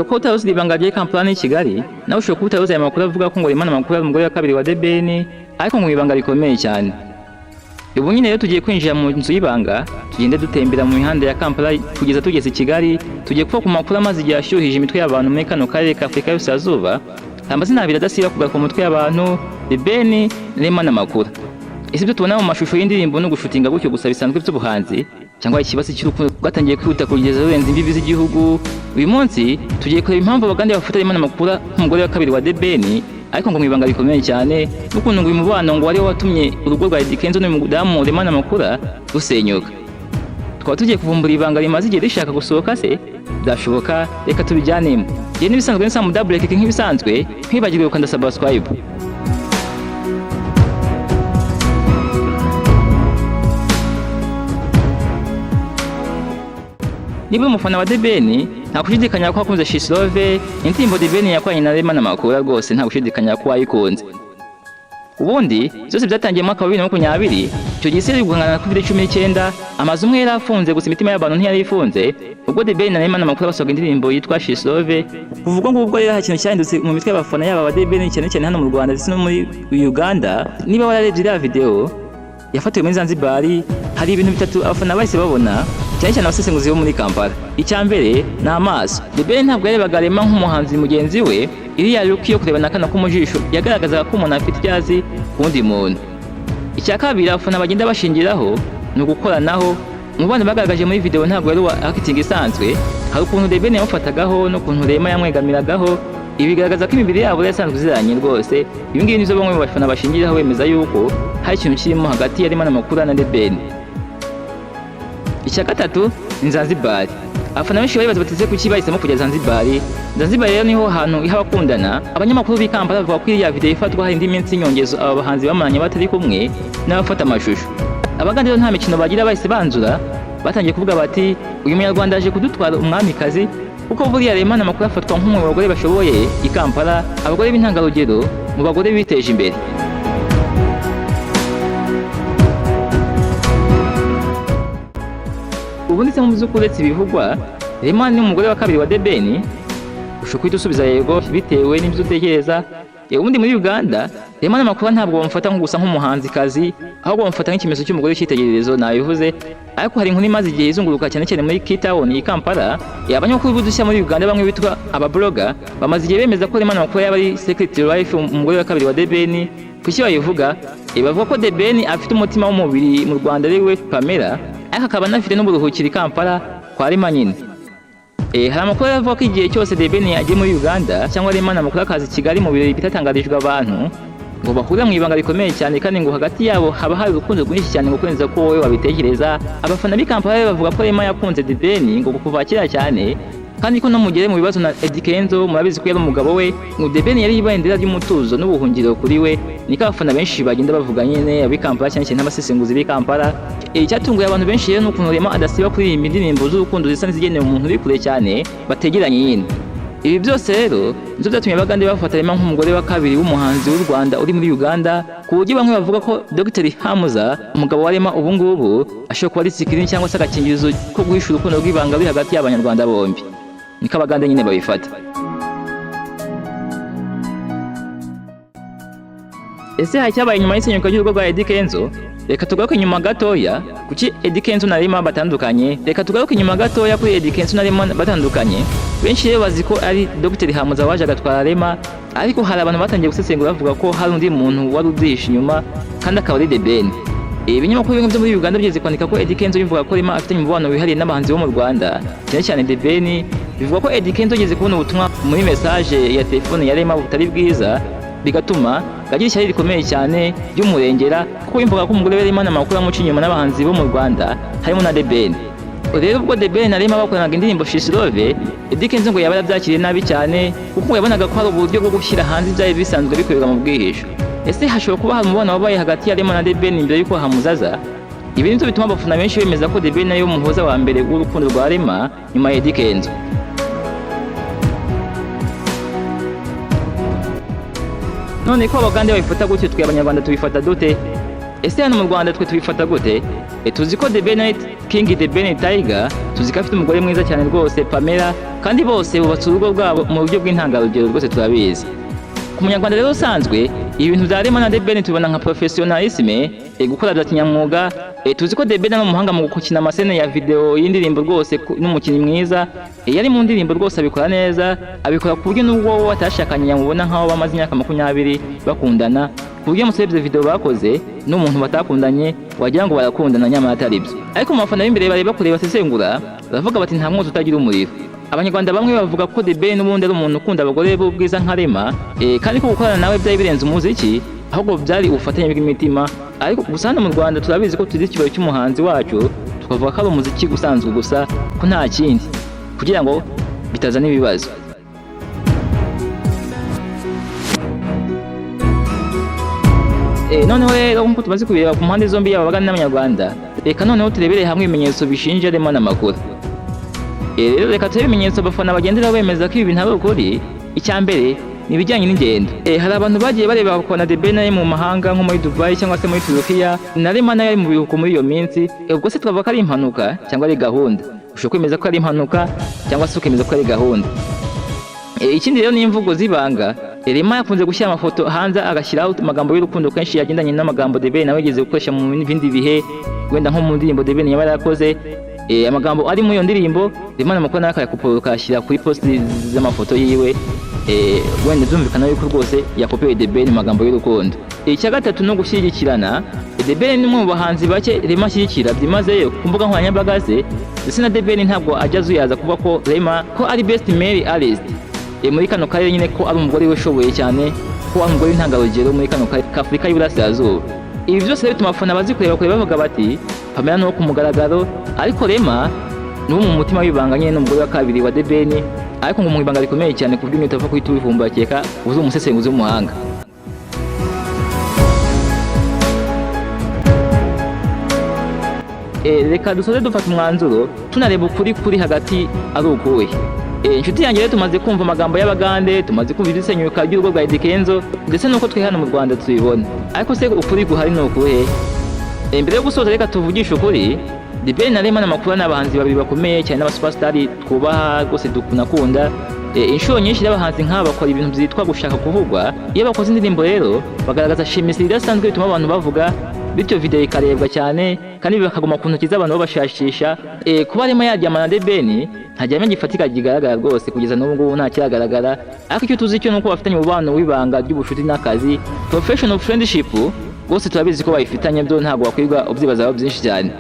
Ushobora kuba utaruzi ibanga rya Kampala n'i Kigali, nawe ushobora kuba utaruzi aya makuru avuga ko ngo Imana amakuru ari umugore wa kabiri wa The Ben, ariko ngo ibanga rikomeye cyane. Ubu nyine rero tugiye kwinjira mu nzu y'ibanga, tugende dutembera mu mihanda ya Kampala kugeza tugeze i Kigali, tugiye kuva ku makuru amaze igihe ashyuhije imitwe y'abantu muri kano karere ka Afurika y'Iburasirazuba. Amazina abiri adasiba kugaruka mu mitwe y'abantu, The Ben na Imana Makula. Ese ibyo tubona mu mashusho y'indirimbo no gushutinga gutyo gusa bisanzwe by'ubuhanzi, cyangwa ikibazo cy'urukundo rwatangiye kwihuta kugeza rurenze imbibi z'igihugu? Uyu munsi tugiye kureba impamvu Abagande bafata Imana Makula nk'umugore wa kabiri wa The Ben, ariko ngo mu ibanga rikomeye cyane, n'ukuntu ngo uyu mubano ngo wari watumye urugo rwa Eddy Kenzo n'uyu mudamu Imana Makula rusenyuka. Twaba tugiye kuvumbura ibanga rimaze igihe rishaka gusohoka se? Byashoboka, reka tubijyanemo. Njye n'ibisanzwe ni Sam Double Kick nk'ibisanzwe, nkwibagirwe gukanda subscribe. Niba uri umufana wa The Ben, nta gushidikanya ko wakunze She's Love, indirimbo The Ben yakoranye na Rema Namakula, rwose nta gushidikanya ko wayikunze. Ubundi byose byatangiye mu mwaka wa 2020, icyo gihe isi yari guhangana na COVID-19, amazu umwe yari afunze gusa imitima y'abantu ntiyari ifunze, ubwo The Ben na Rema Namakula basohoka indirimbo yitwa She's Love. Kuva ubwo ngubwo rero hari ikintu cyahindutse mu mitwe y'abafana, yaba aba The Ben cyane cyane hano mu Rwanda ndetse no muri Uganda. Niba wararebye iriya video yafatiwe muri Zanzibar, hari ibintu bitatu abafana bahise babona, cyane cyane abasesenguzi bo muri Kampala. Icya mbere ni amaso. The Ben ntabwo yarebaga Rema nk'umuhanzi mugenzi we, iriya look yo kurebana akana ko mu jisho yagaragazaga ko umuntu afite ibyo azi ku wundi muntu. Icya kabiri abafana bagenda bashingiraho ni ugukoranaho. Umubano bagaragaje muri video ntabwo yari uwa acting isanzwe, hari ukuntu The Ben yamufatagaho n'ukuntu Rema yamwegamiragaho, ibi bigaragaza ko imibiri yabo yari isanzwe iziranye rwose. Ibi ngibi nibyo bamwe mu bafana bashingiraho bemeza yuko hari ikintu kirimo hagati ya Rema Namakula na The Ben. Icya gatatu ni Zanzibar. Abafana benshi baribaza bateze kuki bahisemo kujya Zanzibar. Zanzibar rero niho hantu iha abakundana. Abanyamakuru b'i Kampala bavuga ko iriya video ifatwa hari indi minsi y'inyongezo aba bahanzi bamaranye batari kumwe n'abafata amashusho. Abagande rero nta mikino bagira, bahise banzura, batangiye kuvuga bati uyu munyarwanda aje kudutwara umwamikazi, kuko buriya Rema Namakula afatwa nk'umwe mu bagore bashoboye i Kampala, abagore b'intangarugero mu bagore biteje imbere. Ubundi se mu by'ukuri uretse ibivugwa, Rema ni umugore wa kabiri wa The Ben? Ushobora guhita usubiza yego bitewe n'ibyo utekereza. Ubundi muri Uganda Rema Namakula ntabwo bamufata gusa nk'umuhanzikazi, ahubwo bamufata nk'ikimenyetso cy'umugore w'icyitegererezo, nabivuze. Ariko hari inkuru imaze igihe izunguruka cyane cyane muri K-Town i Kampala. Abanyamakuru b'udushya muri Uganda bamwe bitwa ababloga bamaze igihe bemeza ko Rema Namakula yaba ari secret wife, umugore wa kabiri wa The Ben. Kuki bayivuga? Bavuga ko The Ben afite umutima w'umubiri mu Rwanda ari we Pamela, ariko akaba anafite n'uburuhukiro i Kampala kwa Rema nyine. Hari amakuru avuga ko igihe cyose The Ben agiye muri Uganda cyangwa Rema Namakula akaza i Kigali mu birori bitatangarijwe abantu, ngo bahurira mu ibanga rikomeye cyane, kandi ngo hagati yabo haba hari urukundo rwinshi cyane ngo kurenza ko wowe wabitekereza. Abafana b'i Kampala bavuga ko Rema yakunze The Ben ngo kuva kera cyane, kandi ko no mugere mu bibazo na Eddy Kenzo, murabizi ko yari umugabo we, ngo The Ben yari ibendera ry'umutuzo n'ubuhungiro kuri we. Niko abafana benshi bagenda bavuga nyine ab'i Kampala, cyane cyane n'abasesenguzi b'i Kampala. Icyatunguye abantu benshi rero ni ukuntu Rema adasiba kuririmba indirimbo z'urukundo zisa n'izigenewe umuntu uri kure cyane bategeranye nyine. Ibi byose rero nibyo byatumye Abagande bafata Rema nk'umugore wa kabiri w'umuhanzi w'u Rwanda uri muri Uganda, ku buryo bamwe bavuga ko Dr Hamuza, umugabo wa Rema ubu ngubu, ashobora kuba ari sikirini cyangwa se agakingirizo ko guhisha urukundo rw'ibanga ruri hagati y'Abanyarwanda bombi. Niko Abagande nyine babifata. Ese hari icyabaye nyuma y'isenyuka ry'urugo rwa Eddy Kenzo? Reka tugaruke inyuma gatoya kuki Eddy Kenzo na Rema batandukanye. Reka tugaruke inyuma gatoya kuri Eddy Kenzo na Rema batandukanye. Benshi rero bazi ko ari Dr Hamuza waje agatwara Rema, ariko hari abantu batangiye gusesengura bavuga ko hari undi muntu wari ubyihishe inyuma, kandi akaba ari The Ben. Ibinyamakuru bimwe byo muri Uganda byigeze kwandika ko Eddy Kenzo bivuga ko Rema afitanye umubano wihariye n'abahanzi bo mu Rwanda, cyane cyane The Ben. Bivuga ko Eddy Kenzo yigeze kubona ubutumwa muri message ya telefone ya Rema butari bwiza, bigatuma agira ishyari rikomeye cyane ry'umurengera, kuko yumvaga ko umugore we Rema Namakula amuca inyuma n'abahanzi bo mu Rwanda harimo na The Ben. Rero ubwo The Ben na Rema bakoranaga indirimbo She's Love, Eddy Kenzo ngo yaba yarabyakiriye nabi cyane, kuko ngo yabonaga ko hari uburyo bwo gushyira hanze ibyari bisanzwe bikorerwa mu bwihisho. Ese hashobora kuba hari umubano wabaye hagati ya Rema na The Ben mbere y'uko Hamuza aza? Ibi nibyo bituma abafana benshi bemeza ko The Ben ariwe muhoza wa mbere w'urukundo rwa Rema nyuma ya Eddy Kenzo. None ko Abagande babifata gutyo, twe Abanyarwanda tubifata dute? Ese hano mu Rwanda twe tubifata gute? Tuzi ko The Ben King, The Ben Tiger, tuzi ko afite umugore mwiza cyane rwose, Pamela, kandi bose bubatse urugo rwabo mu buryo bw'intangarugero, rwose turabizi. Ku munyarwanda rero usanzwe, ibintu bya Rema na The Ben tubibona nka professionalisme, gukora bya kinyamwuga. Tuzi ko The Ben ari umuhanga mu gukina amascene ya video y'indirimbo rwose, n'umukinnyi mwiza. Yari mu ndirimbo rwose abikora neza, abikora ku buryo n'ubwo wowe batashakanye yamubona nk'aho bamaze imyaka 20 bakundana, ku buryo muserebye video bakoze n'umuntu batakundanye wagira ngo barakundana, nyamara atari byo. Ariko mu bafana b'imbere bareba kure, basesengura, baravuga bati: "Nta mwotsi utagira umuriro." Abanyarwanda bamwe bavuga ko The Ben n'ubundi ari umuntu ukunda abagore b'ubwiza nka Rema, kandi ko gukorana nawe byari birenze umuziki, ahubwo byari ubufatanye bw'imitima. Ariko gusa hano mu Rwanda turabizi ko tuzi icyubahiro cy'umuhanzi wacu, tukavuga ko ari umuziki usanzwe gusa, ko nta kindi, kugira ngo bitazana ibibazo. Noneho rero, nk'uko tumaze kubireba ku mpande zombi, yaba abagande n'abanyarwanda, reka noneho turebere hamwe ibimenyetso bishinja Rema n'amakuru. Rero reka turebe ibimenyetso abafana bagenderaho bemeza ko ibi bintu ari ukuri. Icya mbere ni ibijyanye n'ingendo. Hari abantu bagiye bareba bakabona The Ben ari mu mahanga, nko muri Dubai cyangwa se muri Turukiya, na Rema nayo ari mu biruhuko muri iyo minsi. Ubwo se twavuga ko ari impanuka cyangwa ari gahunda? Ushobora kwemeza ko ari impanuka cyangwa se ukemeza ko ari gahunda. Ikindi rero ni imvugo z'ibanga. Rema yakunze gushyira amafoto hanze agashyiraho amagambo y'urukundo, kenshi yagendanye n'amagambo The Ben nawe yigeze gukoresha mu bindi bihe, wenda nko mu ndirimbo The Ben yaba yarakoze. Amagambo ari muri iyo ndirimbo, Rema amakuru nawe akayakopora akayashyira kuri post z'amafoto yiwe. Wenda byumvikana yuko rwose yakopeye The Ben mu magambo y'urukundo. Icya gatatu no gushyigikirana. The Ben ni umwe mu bahanzi bake Rema ashyigikira byimazeyo ku mbuga nkoranyambaga ze, ndetse na The Ben ntabwo ajya azuyaza kuvuga ko Rema ko ari best male artist muri kano karere nyine, ko ari umugore wishoboye cyane, ko ari umugore w'intangarugero muri kano karere k'Afurika y'Iburasirazuba. Ibi byose rero bituma abafana bazi kureba kure bavuga bati: "Pamela ni uwo ku mugaragaro, ariko Rema ni uwo mu mutima w'ibanga nyine, n'umugore wa kabiri wa The Ben, ariko ngo mu ibanga rikomeye cyane, ku buryo utapfa guhita ubivumbura kereka uzi umusesenguzi w'umuhanga." Reka dusoze dufata umwanzuro, tunareba ukuri kuri hagati ari ukuhe. Inshuti yanjye rero, tumaze kumva amagambo y'abagande, tumaze kumva iby'isenyuka ry'urugo rwa Eddy Kenzo, ndetse n'uko twe hano mu Rwanda tubibona. Ariko se ukuri guhari ni ukuhe? Mbere yo gusoza, reka tuvugishe ukuri. The Ben na Rema Namakula ni abahanzi babiri bakomeye cyane n'abasuperstar twubaha rwose, dukunakunda. Inshuro nyinshi y'abahanzi nk'aba bakora ibintu byitwa gushaka kuvugwa. Iyo bakoze indirimbo rero, bagaragaza chemistry idasanzwe bituma abantu bavuga, bityo video ikarebwa cyane kandi bakaguma ku ntoki z'abantu babashakisha. Kuba arimo yaryamana na The Ben, nta gihamya gifatika kigaragara rwose, kugeza n'ubu ngubu nta kiragaragara. Ariko icyo tuzi cyo ni uko bafitanye umubano w'ibanga ry'ubucuti n'akazi, professional friendship. Rwose turabizi ko bayifitanye, byo ntabwo wakwirirwa ubyibazaho byinshi cyane.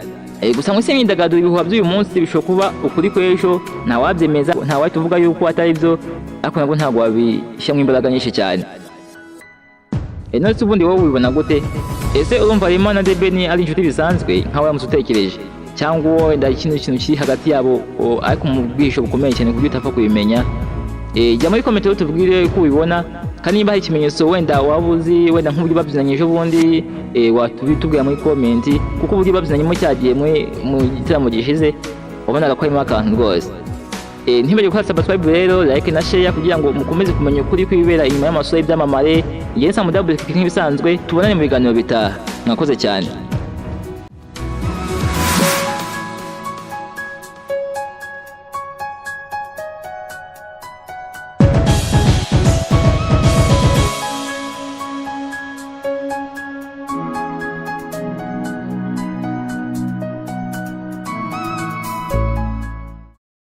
Gusa mu isi y'imyidagaduro, ibihuha by'uyu munsi bishobora kuba ukuri kw'ejo, ntawabyemeza, ntawahita uvuga yuko atari byo, ariko nabwo ntabwo wabishyiramo imbaraga nyinshi cyane. None se ubundi wowe ubibona gute? Ese urumva Rema na The Ben ari inshuti bisanzwe nkawe uramutse utekereje, cyangwa wenda ikindi kintu kiri hagati yabo, ariko mu bwihisho bukomeye cyane ku buryo utapfa kubimenya? Jya muri comment rero tubwire uko ubibona, kandi niba hari ikimenyetso wenda waba uzi, wenda nk'uburyo babyinanye ejo bundi, watubitubwira muri comment, kuko uburyo babyinanyemo cyagiye mu gitaramo gishize wabonaga ko harimo akantu rwose. Ntibagire gukora subscribe rero, like na share, kugira ngo mukomeze kumenya ukuri kw'ibibera inyuma y'amasura y'ibyamamare. Njye Samu Double nk'ibisanzwe, tubonane mu biganiro bitaha. Mwakoze cyane.